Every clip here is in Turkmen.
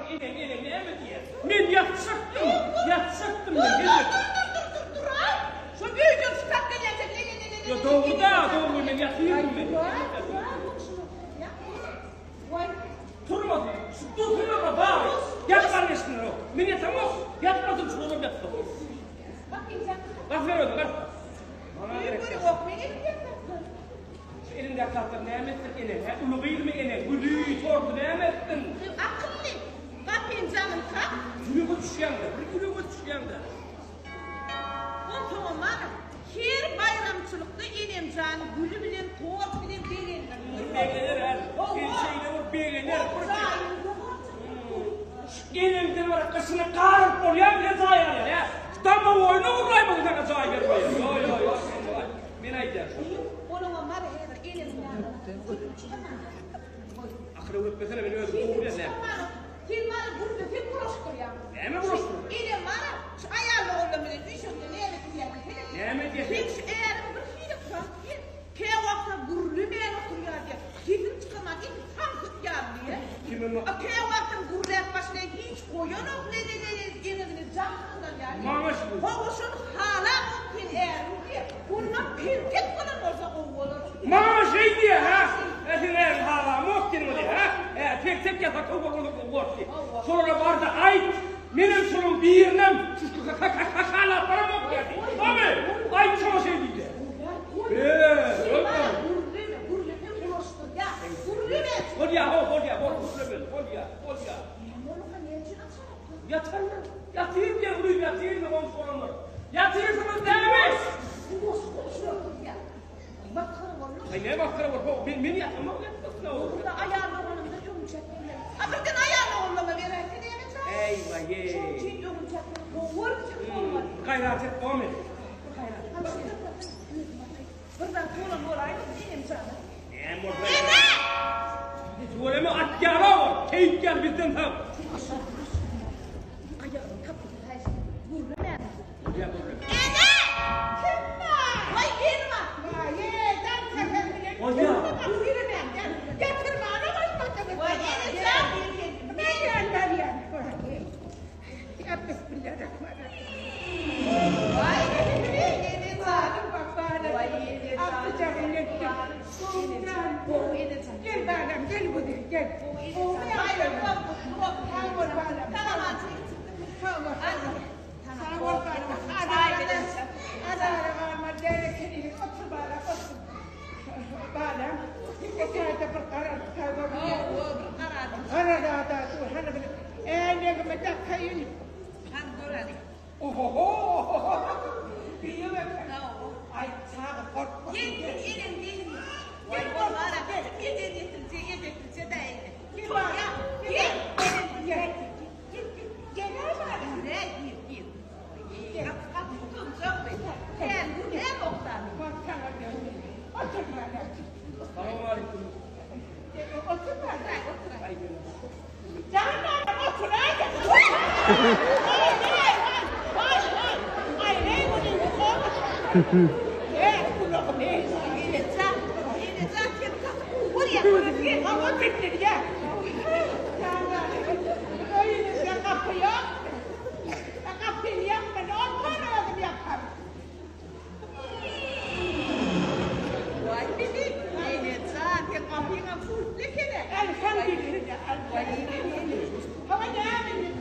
Eneň, eneň näme diýýär? Men ýatjakdym, ýatjakdym men. Dur, dur, dur, dur, dur, dur-aý! Şo öýden çykap gelýänçä le-le-le-le-le. Ýa dogry-da, dogry, men ýatyrdym men. Turmasyn, şu dursunlar-da bary. Ýatman geçsinler-ow. Men ýatamok, ýatmasyn şu olam ýatsyn. Bas ber özüň, bas. Maňa gerek däl. Şu eliňdäki zatlary näme etsin ene, hä? Uly gyzmy ene, güli, torty näme etsin? Akylly, gapyň jaňyny kak. Ýürege düşýäň-dä, bir ýürege düşýäň-dä. Onsoňam bar, her baýramçylykda enem jany güli bilen, tort bilen begendirdi. Begener hä, sen şeýle bir begener. Şu eneňden bir gyşyny garyp bolýarmy sen jaý alýan, hä? Şu domowoýny gurlaýmaly saňa jaý bermeýän. Ýo, ýo, ýo, sen bolaý. Men aýdýan şo. Onuňam bar häzir enesiň ýanyna sesini çykarman. Akyl öwretmesene men özüm gowy bilýän näme. Sen bana gürleseň bulaşdyrýaň. Näme bulaşdyrýan? Enem bana şu aýal oglan bilen üýşende näme diýýän diýsene. Näme diýýän? Seň şu äriň bir hili kyrk diýen. Käwagta gürlemän oturýar diýýär. Sesini çykarman edil samsyk ýaly diýýär. Kimem A käwagtam gürläp başlaýar hiç goýanok le-le-le-le eňegine jaň salýar diýýär. Maňa şu. Hawa şony halamok seň äriň diýýär. Ondan peltek bolan bolsa gowy bolar. Maňa şeý diýýär hä? Hä seň äriň halamok diýen bolýar hä? Hä peltek ýasa gowy bolar gowy bolar diýip. Şolara barda aýt. Menem şolaň birinem halap baramok diýýär. Hamy? Aýt şoňa şeý diýdi. Bolýa how bolýa bol gürlemeli bolýa bolýa. Ýatarlar. Ýatyr diýen ulyp ýatyrmy goňşy bolanlar. Ýatyrsyňyz dälmi? Aý näme masgara bolup how men men ýatamok ýatmasyn how. Eý waý eý. Gaýrat et gomy. Bir zat bolan bolaýmasyn enem jana. Näme bolsa. Ene! Tüweleme at ýaly ol. Keýik ýaly bizden sag. Aýagyny tapyp gürlemän. Bolýa gürleme. Ene! Kim bar? Waý men bar. Waý, daň säher bilen. Bolýa. Gürlemän gel. Getirmäne goýmadyňyz. Waý ene jan. Men gel barýan. Ýa bismillarahmanirrahim. Waý ene janym. Waý ene jan. Agtyjagym ýetdi. Gowy ene jan. Gel balam, gel güzel, gel. Gowy ene jan. Sag bol balam. Sag bol. Sag bol balam. Azara galma, berekeli. Otur balam, otur. Balam, indi bir garar tutar. Bir garar. Garar da dur, hany bir äýnegimi dakaýyn. Hany göreli. Ohoho! Diýemem. Aý, çaga gorkmasyn. Ýetsin, eneň gelni. Gel, bolmara, eden ýetilje, edetilje dä indi. Gel, balam. Gel, Gel, gel. Gel, balam. Gir, gir, gir. Gapy, gapy tutunjakmy? Sen gürläp okdan. Bak, saňa döndüm. Otur, balam. Salowmaleýkim. Otur, balam. Otur. Jan balam, oturaý-da. Öýümizde gapy ýok. Gapyny ýapmaly, otur özüm ýaparyn. Elhamdülillah. Hawa näme indi?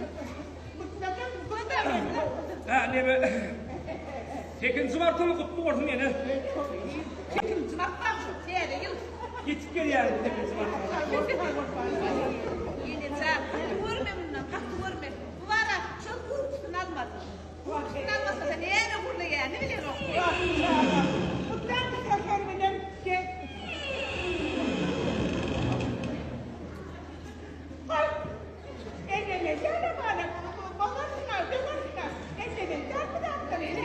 Hä, neme? Sekizinji martyň gutly bolsun ene. Sekizinji mart bagşy, täze ýyl. Ýetip gelýär sekizinji mart. Ene jan, gaty görme mundan, gaty görme. Bu bara şol ukusyny almasyn. Ukusyny almasa-da näme gürleýänini bilenok. Mutdan säher bilen gel. Goý. Ellene ýene bana bolarsyň-a, döwersiň-a. Ellene däl bu zatlar, ene.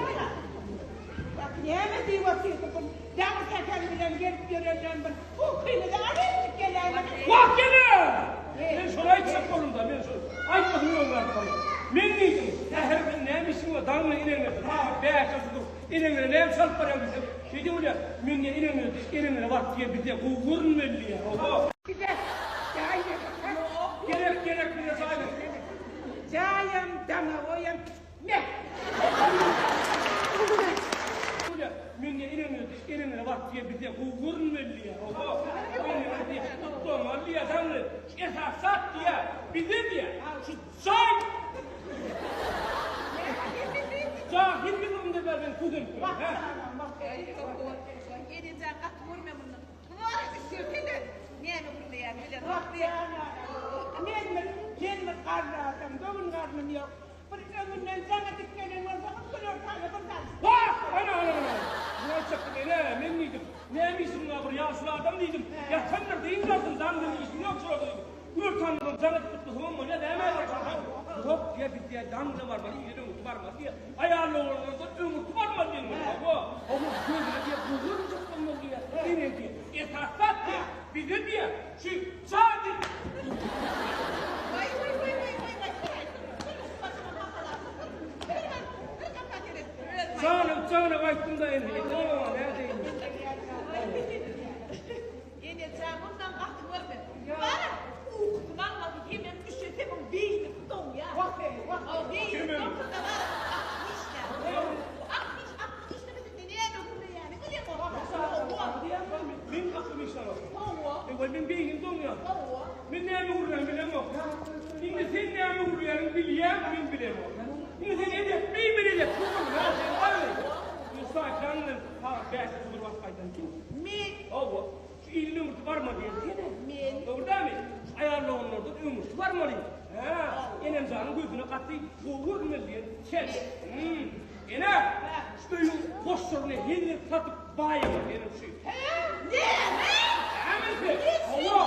Bak, näme diýip otyrdy bu daň säher bilen gelip ýörenden bir ukyny-da alyp geläýmeli. Wah, gene! Men şony aýtjak boldum-da, men şony aýtmasam öňe baryp barýan. Men diýdim, säher bilen näme işiň bar, daň bilen eneňe sagat bäşde turup, eneňe näme çalyp barýaň diýsem, şeýdip bolýar, men diýýär, eneňe, eneňe baryp diýýär, bizde gowy görünmeli diýýär, oho. Bize jaý gerek. Gerek, gerek, bize jaý gerek. Jaýam, damawoýam, meh! Bolýa, men diýýä eneňe, eneňe baryp diýýä bize gowy görünmeli diýýä. Hawa, eneňe diýýä gutlamaly diýýä, daňly. Şu esasy zat diýýä, bize diýýä, şu jaý Jahyl ýylymda bäri men kösenip ýörün, hä? Enejan gaty görme mundan. Näme gürleýän bilen. Men bir, men bir garry adam, göwün garnym ýok. Bir öňünden jaň edip gelen bolsaňyz günortana bir zat. Wah, ana, ana, ana. Muny aýtjakdym, ene, men diýdim. Näme işiň bar bir ýaşuly adam diýdim. Ýatandyr, dynç alsyn, daňdan işim ýok şolarda diýdim. Günortandan soň jaň edip gutlasamam bolýar, näme aýtjaksyň? Ýok diýýär, biz diýýär, daň bilen barmaly, irden öňürti barmaly diýýär. Aýal oglanlardan öňürti barmaly diýen bolýar. Hawa, hawa, gözüne diýýär, gowy görünjek bolmaly diýýär. Ene diýýär, esasy zat diýýär, bize diýýär, şu jaý diýýär. Waý, waý, waý, waý, waý, waý, suraý, sur, sur, şu başyma makalap, sur, bir bar, bir gapa seret, öz maý. Janyp, janyp aýtdym-da ene, indi oňa nädeýin. Ene jan, mundan gaty görme. Bara, ukusyny almasy hemem üşese muň beýnisi doňýar. Wah-eý, wah-eý. Beýnisi doňsa-da bara, akly işlär. Akly iş, akly işlemese-de näme gürleýäni bilemok. Hawa. Meň aklym işlänok. Hawa. Eý, meň beýnim doňýar. Hawa. Men näme gürleýäni bilemok. Indi sen näme gürleýäniňi bilýäň, men bilemok. Indi sen edepli, men edepsiz boldum, hä? Sen gaý. Saýtlaň bilen sagat bäşde bir wagt gaýdan kim? Men. Hawa. Şu ilin öňürti barmaly diýsene. Men. Dogry dälmi? Şu aýal doganlardan öňürti barmaly. Hä, enemjanyň gözüne gaty gowy görünmeli diýen sen. Hmm. Ene, şu öýüň goşlaryny hezil satyp baýamaly ene şu. Hä? Näme? Näme sen? Hawa.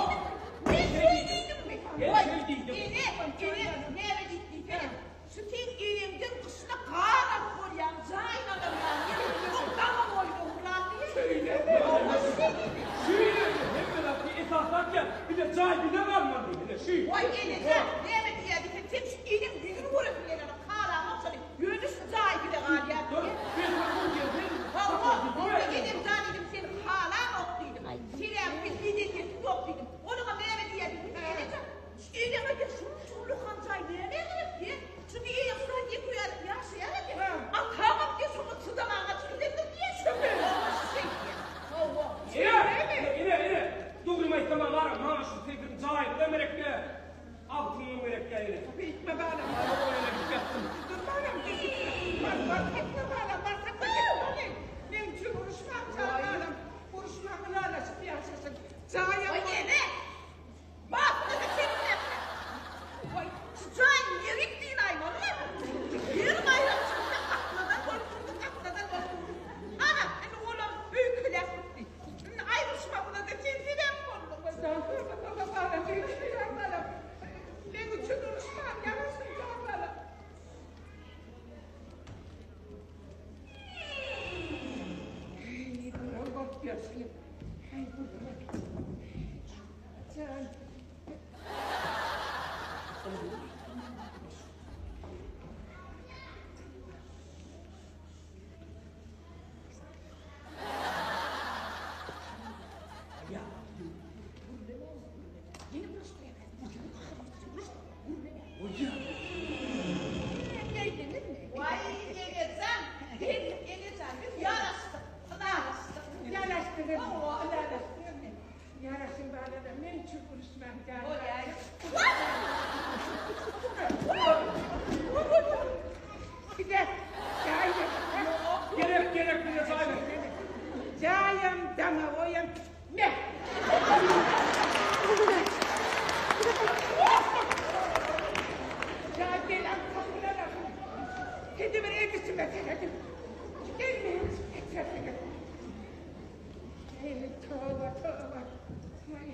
Men şeý diýdimmi? Men şeý diýdim. Ene, ene, näme diýip diýsene. Şu seň eýeňden gyşyna gar alyp bolýaň, jaýyň alarýaň, ýene soň daňa boýun ogurlan diýen. Şeýlemi? Hawa, şeý diýdi. Şeýlemi? Hemme zat diýe esas zat ýa, bize jaý bize galmaly diýdi, ine, şü. Waý, enejan, näme diýýär diýsem, sen şu eneň ýüzüni göresiň gelenok, halamok şony, ýöne şu jaý bize galýar Dur, diýen. men saňa diýen, sen Hawa, onda enemjan diýdim, seni halamok diýdim. Sebäbi sen medeniýetiň ýok diýdim. Onuňam näme diýýär diýsem, enejan, Eneňe diýip şunça uly hanjaý näme gerek diýen. Çünki eneň şuňa ýeke-ýaryk ýaşaýar eken. Ataňam diýen şoňa çydamanga çykyp diýen. Hawa şeý diýen. Hawa. Ene, ene, ene. Dogrymy aýtsam bara maňa şu sekiziň jaýyňyzam gerekdä. Agtygyňam gerekdä ene. Beýtme balam. Hawa ene gidip ýatdym. Dur balam gitme. Bar bar gitme balam barsak da gitme. Meň üçin uruşmaň jan balam. Uruşmaň ylalaşyp ýaşaşyň. Jaýam. Waý ene. Basyny-da çekmezler. Waý, şu jaýyň ýeri dynaýmaly. Ýer gaýrap çyksa gatladan bolup durdy, gatladan bolup durdy. Ana, indi olam öýkeläp gitdi. Indi aýrylyşmagyna-da sen sebäp bolduň. Estagfurullah, balam. Meň üçin uruşmaň, ýaraşyň, jan balam. Eý, bular bolup ýörşüne. Eý, bular. Jan. Waý, enejan, enejan, biz ýaraşdyk, ylalaşdyk. Ylalaşdyňyz, Hawa. ylalaşdyňyz. Ýaraşyň balalar, men üçin uruşmaň jan. Bolýar. Bize jaý gerek. Gerek, gerek bize jaý gerek. Jaýam, damawoýam, meh. Jaý belaň kapylar asyl. Sizi bir edişime seredip, gelmeýin geçersiňiz. Eý, toba, toba. Aý.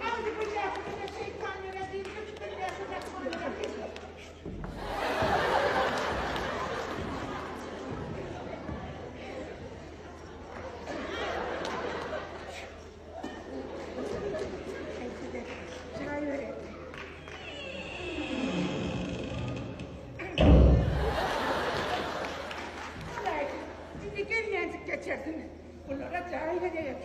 Auzu billahi mineşşeýtanirrajim. Bismillahirrahmanirrahim. Eý, size jaý bereýin. Indi gelýänjik geçersiň. Bulara jaý berýär.